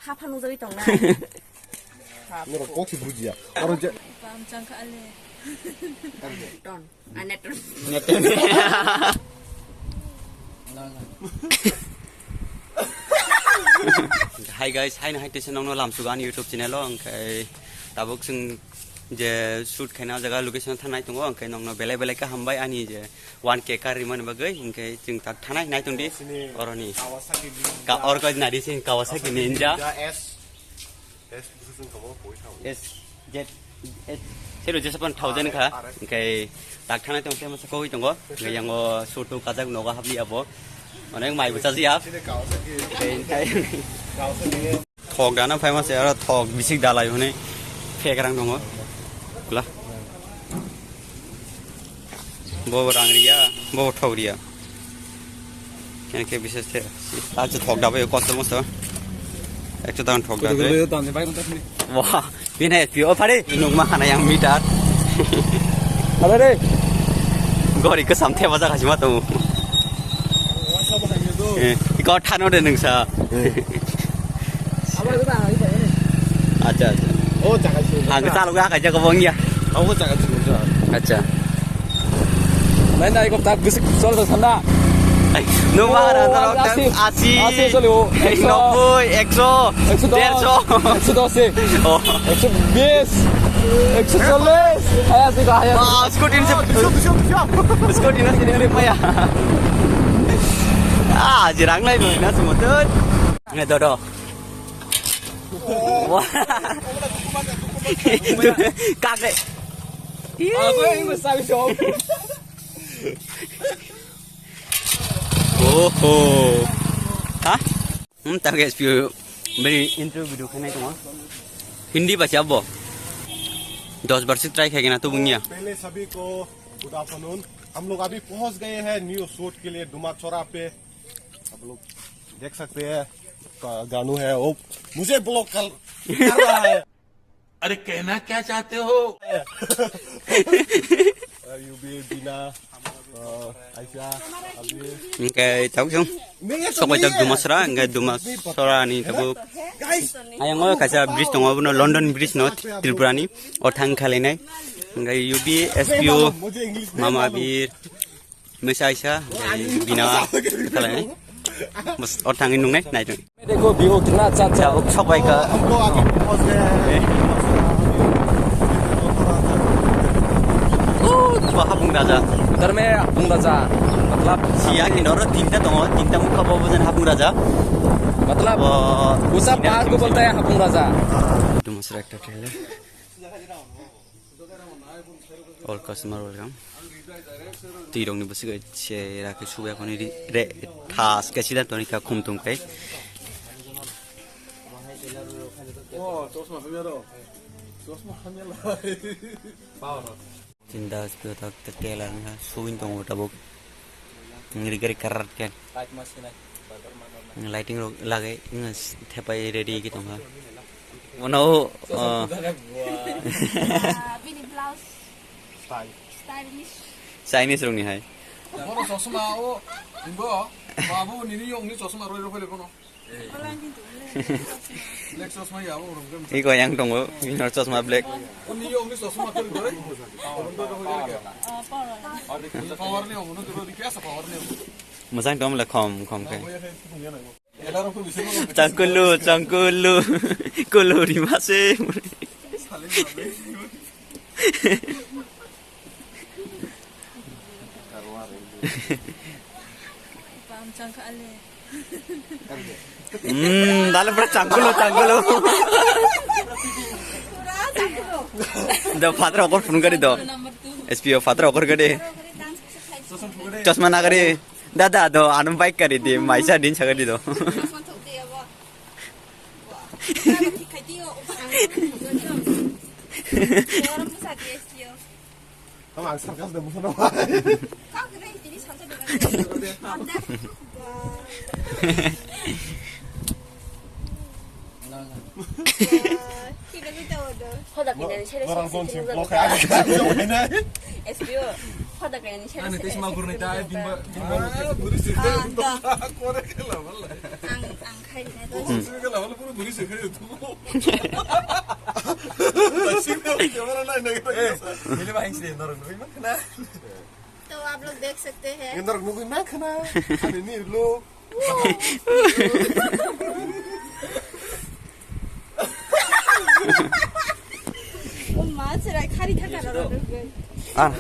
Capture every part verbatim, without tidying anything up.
Hapha nujagwi tongnai. Norok kok se bujiya. Oro je Pam changkha ale. Ton. Ane ton. Hi guys, hai no hai tesa nongno lamsugo ani YouTube channel o, hwnkhe tabuk chwng je shoot khaina o jaga location thanai tongo, hwnkhe nongno belai belai khe hambai ani je one K kar rimani bagwi, hwnkhe chwng tak thanai nai tongdi oroni. Ka-, orko nadi sing Kawasaki Ninja. Yes, yes, yes, yes, yes. Sero jesa pan thousand kha, hwnkhe tak thanai tong temo sakoi tongo, hwnkhe yango shoot kajak nogo habli abo. Onek mai bwsa jia. Thok dana phai mase aro thok bisik dalai hwnwi phegrang tongo. Kula. Bo rang riya, bo thok riya. Kene ke bises the. Acha thok dabai kosto mosto. Ekso daban thok dabai. Wah, bini S P O phari nukma khana yang meter. Ada deh. Gori kesam theba jaga sima tongo. Eh, iko thano de nungsa. Acha, acha. Oh, jaga sini. Ang kecalok ya kaja kebong ya. Aku jaga sini. Acha. Nai, nai, kok tak bisik sol to sanda. Nung ma hara tarok asi, asi. Asi soli o. Nobboi, ekso, derso. Ekso dos, eh. Oh. Ekso bis, ekso chollis. Hai asi ko, hai asi. Wah, scooty ni se. Scooty ni se ni maya. Ah, jirang lai no na sumutun. Nge dodo. Wah. Kak de. Aku yang besar dong. Oho. Ha? Hmm, tak guys, view. Beri intro video khanai tong. Hindi ba siya bo. Dos bar se try khai kena tu bungia. पहले सभी को good afternoon. हम लोग अभी पहुंच गए हैं new shoot के लिए डुमा चौरा पे। आप लोग देख सकते हैं, का-, गानू है, वो मुझे ब्लॉक कर, कर रहा है। अरे, कहना क्या चाहते हो? यूबी, बीना, अ, आयशा, अभी। Hingke tabuk chwng sokoijak Dumasra, hingke Dumasra ni tabuk. Ayang o kaisa bridge tongo, abono London Bridge no, Tripura ni, o thang khalinai. Hingke U B, S P O, Mama Bir, Mesa Aisha, hingke Bina khalinai. Bas, o thangwi nungnai, nai tong. देखो व्यू कितना अच्छा अच्छा है। Tabuk sok bai kha. Oh, bo Hapung Raja. उधर में हपुंग राजा, मतलब, siya khe noro tinta tongo, tinta mukha bo bujani Hapung Raja. मतलब, oh, वो सब पहाड़ को बोलता है हपुंग राजा। Dumasra ekta trailer. All customer welcome. Twi rok ni bwswk se ra khe subui aphano ri-, re-, thas khe sida toni kha khum thum khai. Oh, chosma hamya rok. Chosma hamya lai. Power rok. Tinda spio tak te tela na suin tongo tabuk. Ngiri gari karat ken. Light mas sinai. Lighting rok lage, wng thepai ready khe tongkha. Ono, oh. Ah, bini blouse. Style. Stylish. Chinese rokni hai. Bono chosma o, ingo, babu nini yongni chosma roi roi phele bono. Black chosma ya, o rong. Iko yang tongo, bini chosma black. O ni yongni chosma khoi roi. Power ni omono roi kya sa power ni omono. Mwchang tongmole khom, khom khe. Changkulu, changkulu, kulu rimase. Pam changkha ale. Hmm, dale pura changkulu, changkulu. Da patra okor phone kari do. S P O patra okor kari. Chosma na kari. Dada, do, ano bike kari di, maisa din sa kari do. Tamo ang sarkas de musa na. Hoda kanya ni sere Norang sere zone sere sing zone. Block ya. S P O. Hoda kanya ni sere Ano sere tei sima sere gurni sere ta zone. Bimba bimba. Ah, da. Kore kela wala. Ang ang khai na to. Kore kela wala pura buri se khai tu. Sing na camera na na. Ini bahing sih norang nui mana. तो आप लोग देख सकते हैं। Norok nugui mankha na. Ani ni lo. वो मार से रहा है, खाली खा खा रहा है। Ah,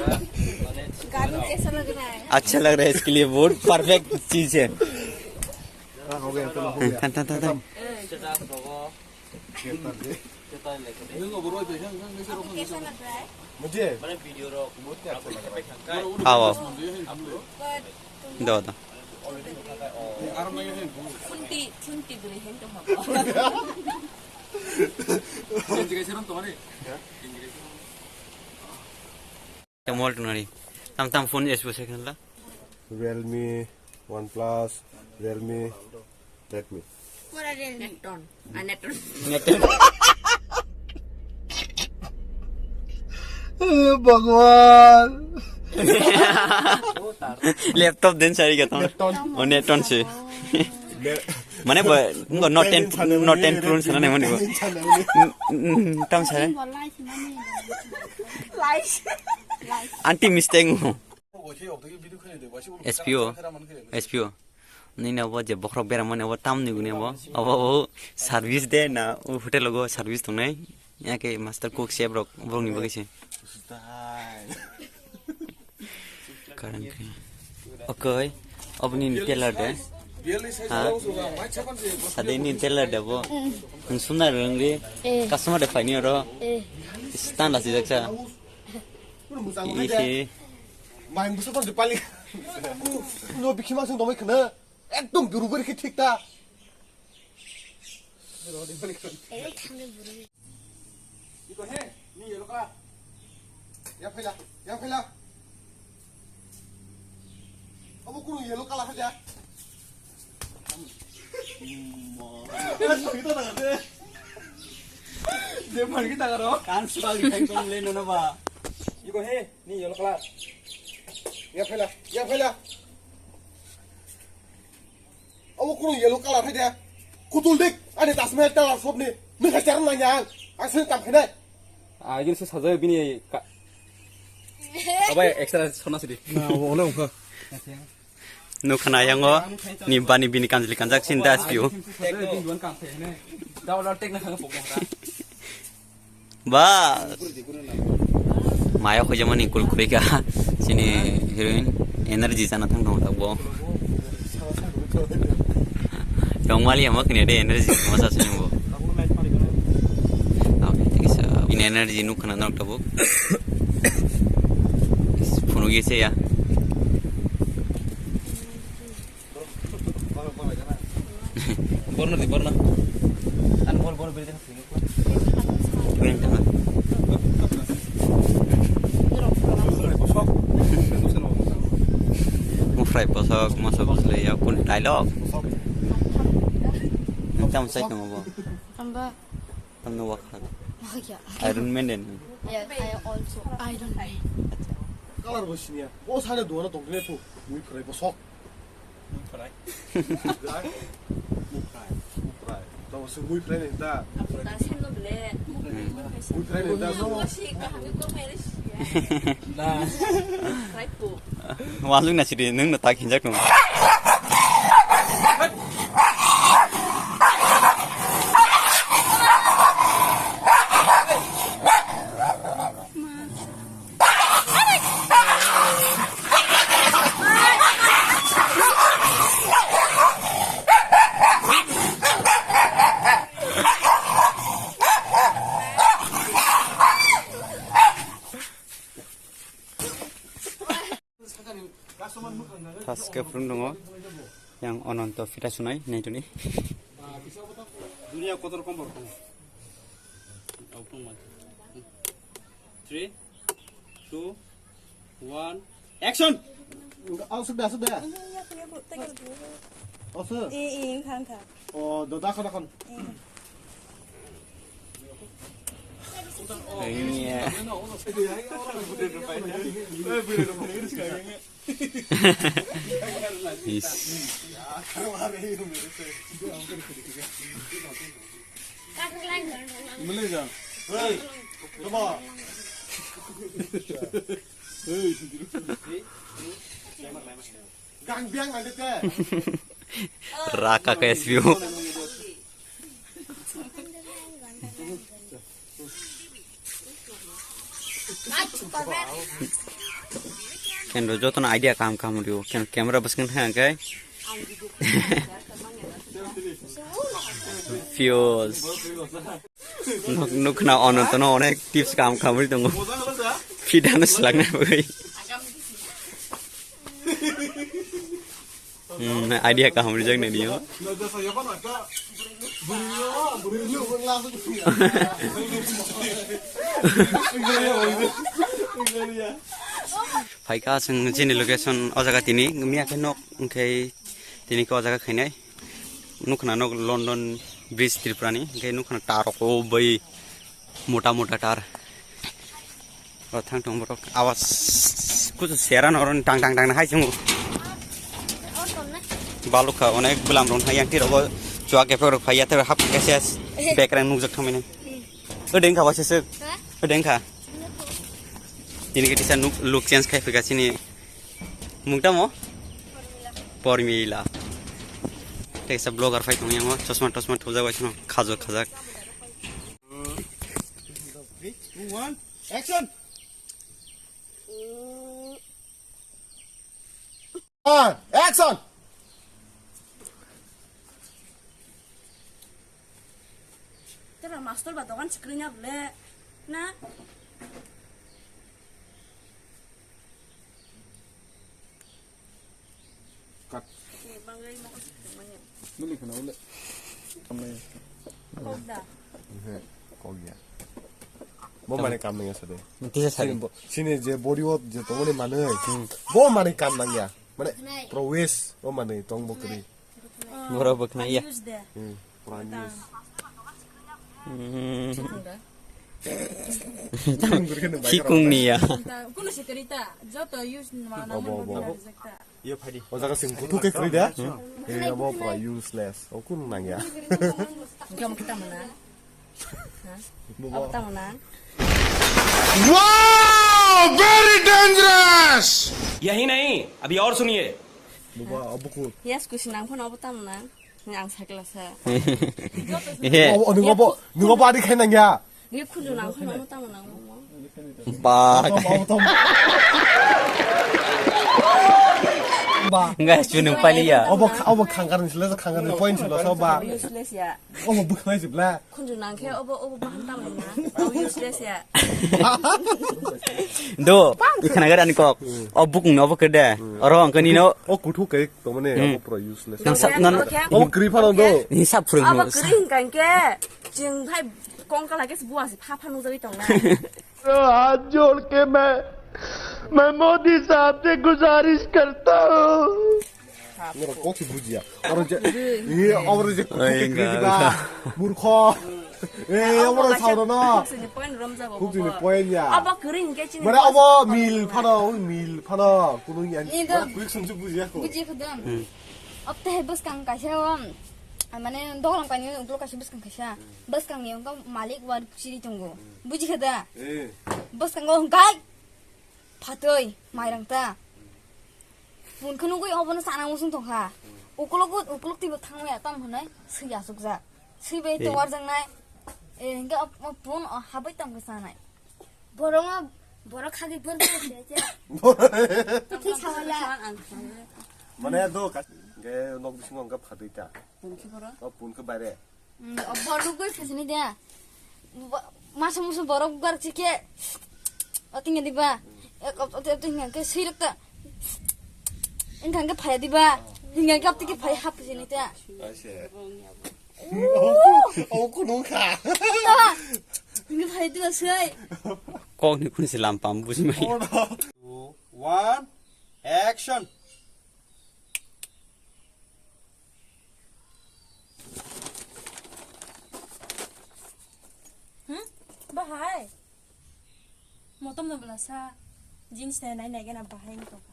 गानू कैसा लग रहा है? अच्छा लग रहा है, इसके लिए बहुत परफेक्ट चीज है। हाँ, हो गया, चलो, हो गया। Tan, tan, tan, tan. आपको कैसा लग रहा है? मुझे? Ao, ao. Do, do. Khunti, khunti bwrwi hen tongma. Tamo alto nari. Tam tam phone S P O second la. Realme, OnePlus, Realme, Redmi. Pura Realme. Neton. Ah, Neton. Neton. Eh, Bhagwan. Laptop den sari ka ton. Neton. Oh, Neton se. Ne- Mane ba, ngo no ten, no ten pro sana ne mani ba. Tam sare. Anti mistake ngo. S P O, S P O. Nini abo je bokhorok beram mani abo tam ni guni abo. Abo o service de na o hotel go service tongnai. Ya ke master cook chef rok borok ni bagwi se. Karan khe. Okay. Oboni ni teller de. Ha? Sade ni teller de bo. Ang sumna rwngri. Eh. Customer de phaini oro. Eh. Stand asi jaksa. Ise. Main busa ton de pali. No bikhi ma sung domai khna. Ekdom guru bari khe thik ta. Iko he, ni yellow color. Ya phaila, ya phaila. Abo kunu yellow color haja. De mar kita karo. Kan sual ikai kong le nono ba. Iko he, ni yellow color. Ya phaila, ya phaila. Abo kunu yellow color hai de. Kutul dik, ani Taj Mahal color shop ni. Nung hai charang nanya ang. Ang sini tam khainai. Ah, ini se sajai bini ka. Abai extra sona sidi. Na, wala ungkha. Nukhana yango ni bani bini kanjli kanjak sin das piu. Dawla tek na khang pokok. Ba. Maya khojamani kul kurika. Sini heroin energy sana thang thang bo. Tongmali ama kene de energy masa sini bo. Okay, thank you, sir. In energy nuk khana nok tabuk. Phunu gese ya. Borno di, borno. An bor, bor, bor. Mufrai posok, mosok bosle ya kun dialogue. Tam sai tong bo. Tamba. Tam no wakha. Wakya. Iron Maiden. Yes, I also Iron Man. Color bo sinia. O sale duara tong ne tu. Mufrai posok. Mufrai. Mufrai. Mufrai. Tamo se mufrai ne ta. Mufrai ne ta. Na. Mufrai po. Walung na sidi nung na tak hinjak nung. Taske phurung dongo. Yang Ononto phita sunai, nai tuni. Dunia kotor kompor. Three, two, one, action! Asuk da, asuk da. Asuk. Eh, eh, khan khan. Oh, do da khan khan. Eh. Is. Raka ke S P O. Kendo jotono idea kaham kaham rio. Ken camera bwskango thang khe. Fuse. Nuk, nuk khna ono tono onek tips kaham kaham ri tongo. Fitano slagna bagwi. Hmm, idea kaham rijak nai dio. Phaikha chwng chini location o jaga tini miya khe nok hwnkhe tini khe o jaga khainai nukha nok London Bridge Tripura ni hwnkhe nukha tar rok o bai mota mota tar. O thang tong borok awas kuchu sera no ron tang tang tang hai chungo. Balukha onek bulam ron hai yang tiro bo chua ke phoro phai ya tero hap ke ses bekrang nukjak thamini. O dengkha wase sek. O dengkha. Tini ke tisa nuk look change khai phika sini. Mung tamo? Pormila. Teksa blogger phai tong yang o chosma tosma thujak wai sino khajak khajak. One, action! One, action! Tera master ba dogan sikrinya bole na. Cut. Bangrai mokol sikrinya. Nuli khana ule. Kamai. Kokda. He, kokya. Bo mane kam nangya sade. Tisa sari. Sini bo, sini je body o je tongmani manwi. Bo mane kam nangya. Mane pro waste bo mane tong bo kri. Boro bwkhnai ya. Use de. Hmm, pura news. Hmm. Sikung ni ya. Kuno sikri ta, joto use ma na. Obo, obo. Ye phadi. O jaga sing kuthuk ke kri da? Hmm. Eh, abo pura useless. O kun nang ya. Jom kita mana? Bobo. Abo tamo na. Wow! Very dangerous! यही नहीं, अभी और सुनिए। Bobo, abo kun. Yes, kusi nang phone abo tamo na. Ang sakla sa. He. Abo, abo, abo, abo ari khai nang ya. Ni khunju nang phone abo tamo na. Ba. Abo tamo. Ba. Enggak, cunung pali ya. Abo, abo khangkar ni sila khangkar ni point sila so ba. Useless ya. Obo bwkhlai jibla. Khunju nang khe obo, obo bahan tamo na. Obo useless ya. Do, ikhana gara ni kok. O bukung no obo kede. Oro ang kani no. O kuthu kai to mane obo pura useless. Nang sab nan. Obo kri phano do. Ni sab phurung. Obo kri hingkan ke. Jing hai kong kala ke buas pha pha nujai tong na. हाथ जोड़ के मैं मैं मोदी साहब से गुजारिश करता हूँ। Norok kok se bujiya. Oro je, ye, oro je kuthuk ke kri diba. Murkho. Eh, oro sauro no. Khuk sini point romjak. Khuk sini point ya. Abo kri hingke chini. Mane abo mil phano, mil phano. Kunu ya. Ni do. Quick song se bujiya ko. Buji khadam. Abte hai bwskang kaisa o. Mane dogram kaini ulo kaisa bwskang kaisa. Bwskang ni wngkha malik wa chiri tongo. Buji khada. Eh. Bwskango hwnkhe phatwi mairang ta. Phone khe nugwi obono chana muchung tongkha. Ukulok, ukulok twibo thangmaya tamo hwnwi swi achukjak. Swi bai Eh. Towarjaknai. Eh, hwnkhe o, o phone o habwi tongkhe chanai. Borok ma, borok khagwi borok ma se je. Twi sawala. Mane do ka, ge nok bisingo hwnkhe phatwi ta. Phone khe borok? O phone khe bare. Mm, o borok goi khasini de. Bo-, masa musu borok gar chike. Oting diba. Ek ot-, ot-, oting ke sirok ta. Ingkang ke phaya diba. Ingkang ke apti ke phaya hap sini ta. Aise. O kuno kha. Ingkang phaya diba sai. Kok ni kun silam pam buji mai. Two, one, action. Hmm? Bahai. Motom no bwlasa jeans nai nai nai gana bahai wng tongkha.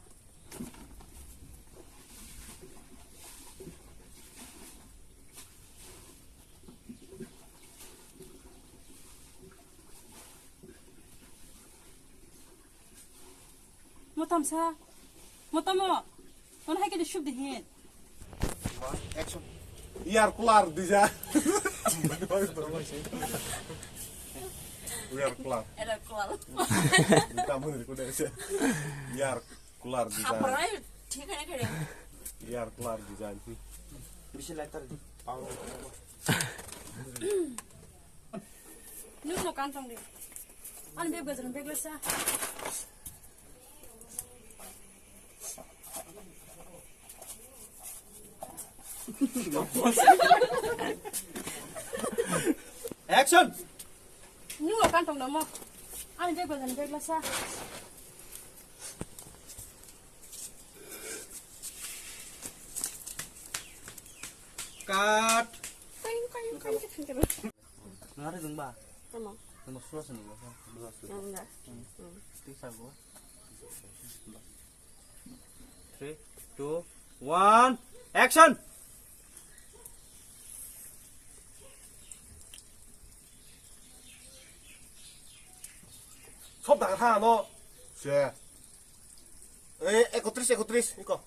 Motom sa, motom o, on hai kede sub de hin. Action. Air cooler dija. Air cooler. Era kual. Kamu ni kuda se. Air cooler design. Apa rai? Thik hai kare. Air cooler design. Bisi lighter di. Power. Nuk no kantong de. Ani bag bajar bag lasa. Action. Nuk no kantong de mo. Ani bag bajar bag lasa. Cut. Nari dong ba? Tamo. Tamo suas ni ba? Suas ni. Enggak. Tisa go. Three, two, one, action. Sob dagar ha no. Se. Eh, ekotris, ekotris, iko.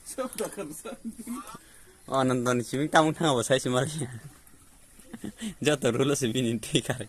Sob dagar sa. Oh, nonton simi tamung thang apa saya sih malah. Jatuh dulu sih bini tikar.